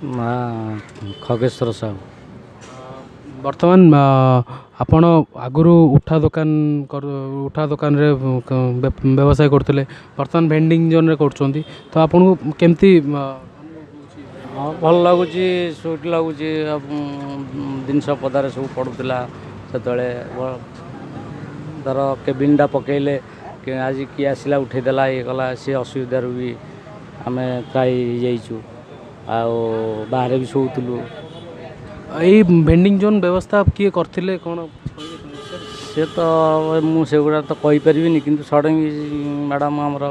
ନା, ଖଗେଶ୍ୱର ସାହୁ। ବର୍ତ୍ତମାନ ଆପଣ ଆଗରୁ ଉଠା ଦୋକାନ, ଉଠା ଦୋକାନରେ ବ୍ୟବସାୟ କରୁଥିଲେ, ବର୍ତ୍ତମାନ ଭେଣ୍ଡିଂ ଜୋନ୍ରେ କରୁଛନ୍ତି, ତ ଆପଣଙ୍କୁ କେମିତି? ହଁ, ଭଲ ଲାଗୁଛି, ସୁଇଟ୍ ଲାଗୁଛି। ଜିନିଷ ପଦାରେ ସବୁ ପଡ଼ୁଥିଲା ସେତେବେଳେ। ଧର କେବିନ୍ଟା ପକେଇଲେ, ଆଜି କିଏ ଆସିଲା ଉଠେଇଦେଲା, ଇଏ କଲା, ସେ ଅସୁବିଧାରୁ ବି ଆମେ ତ୍ରାହି ହେଇଯାଇଛୁ। ଆଉ ବାହାରେ ବି ଶୋଉଥିଲୁ। ଏଇ ଭେଣ୍ଡିଂ ଜୋନ୍ ବ୍ୟବସ୍ଥା କିଏ କରିଥିଲେ, କ'ଣ? ସେ ତ ମୁଁ ସେଗୁଡ଼ା ତ କହିପାରିବିନି, କିନ୍ତୁ ଷଡ଼ଙ୍ଗୀ ମ୍ୟାଡ଼ାମ୍ ଆମର,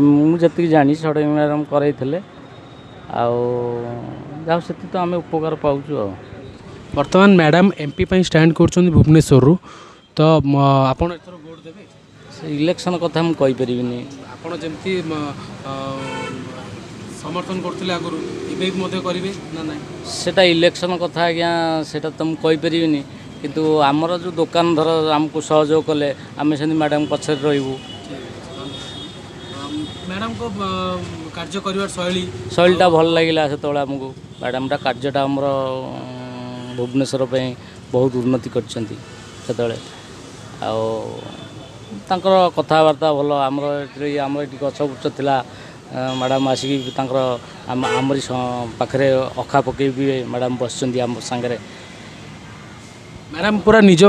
ମୁଁ ଯେତିକି ଜାଣିଛି ଷଡ଼ଙ୍ଗୀ ମ୍ୟାଡ଼ାମ୍ କରାଇଥିଲେ। ଆଉ ଯାହା ସେତିକି ତ ଆମେ ଉପକାର ପାଉଛୁ। ଆଉ ବର୍ତ୍ତମାନ ମ୍ୟାଡ଼ାମ୍ ଏମ୍ ପି ପାଇଁ ଷ୍ଟାଣ୍ଡ କରୁଛନ୍ତି ଭୁବନେଶ୍ୱରରୁ, ତ ଆପଣ ଏଥର ଭୋଟ୍ ଦେବେ? ସେ ଇଲେକ୍ସନ୍ କଥା ମୁଁ କହିପାରିବିନି। ଆପଣ ଯେମିତି ସମର୍ଥନ କରୁଥିଲେ ଆଗରୁ, ଏବେ ବି ମଧ୍ୟ କରିବେ ନା ନାହିଁ? ସେଇଟା ଇଲେକ୍ସନ୍ କଥା ଆଜ୍ଞା, ସେଇଟା ତ ମୁଁ କହିପାରିବିନି। କିନ୍ତୁ ଆମର ଯେଉଁ ଦୋକାନ ଧର ଆମକୁ ସହଯୋଗ କଲେ, ଆମେ ସେମିତି ମ୍ୟାଡ଼ାମ୍ ପଛରେ ରହିବୁ। ମ୍ୟାଡ଼ାମଙ୍କ କାର୍ଯ୍ୟ କରିବାର ଶୈଳୀ? ଶୈଳୀଟା ଭଲ ଲାଗିଲା ସେତେବେଳେ ଆମକୁ। ମ୍ୟାଡ଼ାମଟା କାର୍ଯ୍ୟଟା ଆମର ଭୁବନେଶ୍ୱର ପାଇଁ ବହୁତ ଉନ୍ନତି କରିଛନ୍ତି ସେତେବେଳେ। ଆଉ ତାଙ୍କର କଥାବାର୍ତ୍ତା ଭଲ। ଆମର ଏଠି, ଆମର ଏଠି ଗଛ ବୁଛ ଥିଲା, ମ୍ୟାଡ଼ାମ୍ ଆସିକି ତାଙ୍କର ଆମରି ପାଖରେ ଅଖା ପକେଇ ବି ମ୍ୟାଡ଼ାମ୍ ବସିଛନ୍ତି ଆମ ସାଙ୍ଗରେ। ମ୍ୟାଡ଼ାମ୍ ପୁରା ନିଜ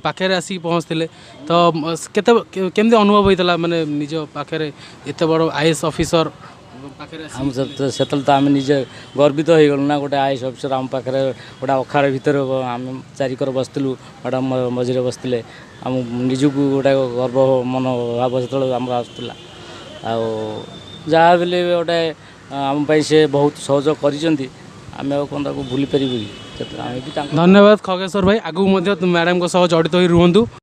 ପାଖରେ ଆସିକି ପହଞ୍ଚିଥିଲେ, ତ କେତେ କେମିତି ଅନୁଭବ ହୋଇଥିଲା, ମାନେ ନିଜ ପାଖରେ ଏତେ ବଡ଼ I S officer ପାଖରେ? ଆମ ସେତେବେଳେ ତ ଆମେ ନିଜେ ଗର୍ବିତ ହେଇଗଲୁ ନା, ଗୋଟେ I S officer ଆମ ପାଖରେ, ଗୋଟେ ଅଖାର ଭିତରେ ଆମେ ଚାରିକର ବସିଥିଲୁ, ମ୍ୟାଡ଼ାମ୍ ମଝିରେ ବସିଥିଲେ। ଆମ ନିଜକୁ ଗୋଟେ ଗର୍ବ ମନୋଭାବ ସେତେବେଳେ ଆମର ଆସୁଥିଲା। ଆଉ ଯାହା ବି ଗୋଟେ ଆମ ପାଇଁ ସେ ବହୁତ ସହଯୋଗ କରିଛନ୍ତି, ଆମେ ଆଉ କ'ଣ ତାକୁ ଭୁଲି ପାରିବୁ କି? ଆମେ ବି ତାଙ୍କ ଧନ୍ୟବାଦ ଖଗେଶ୍ୱର ଭାଇ, ଆଗକୁ ମଧ୍ୟ ମ୍ୟାଡ଼ାମଙ୍କ ସହ ଜଡ଼ିତ ହୋଇ ରୁହନ୍ତୁ।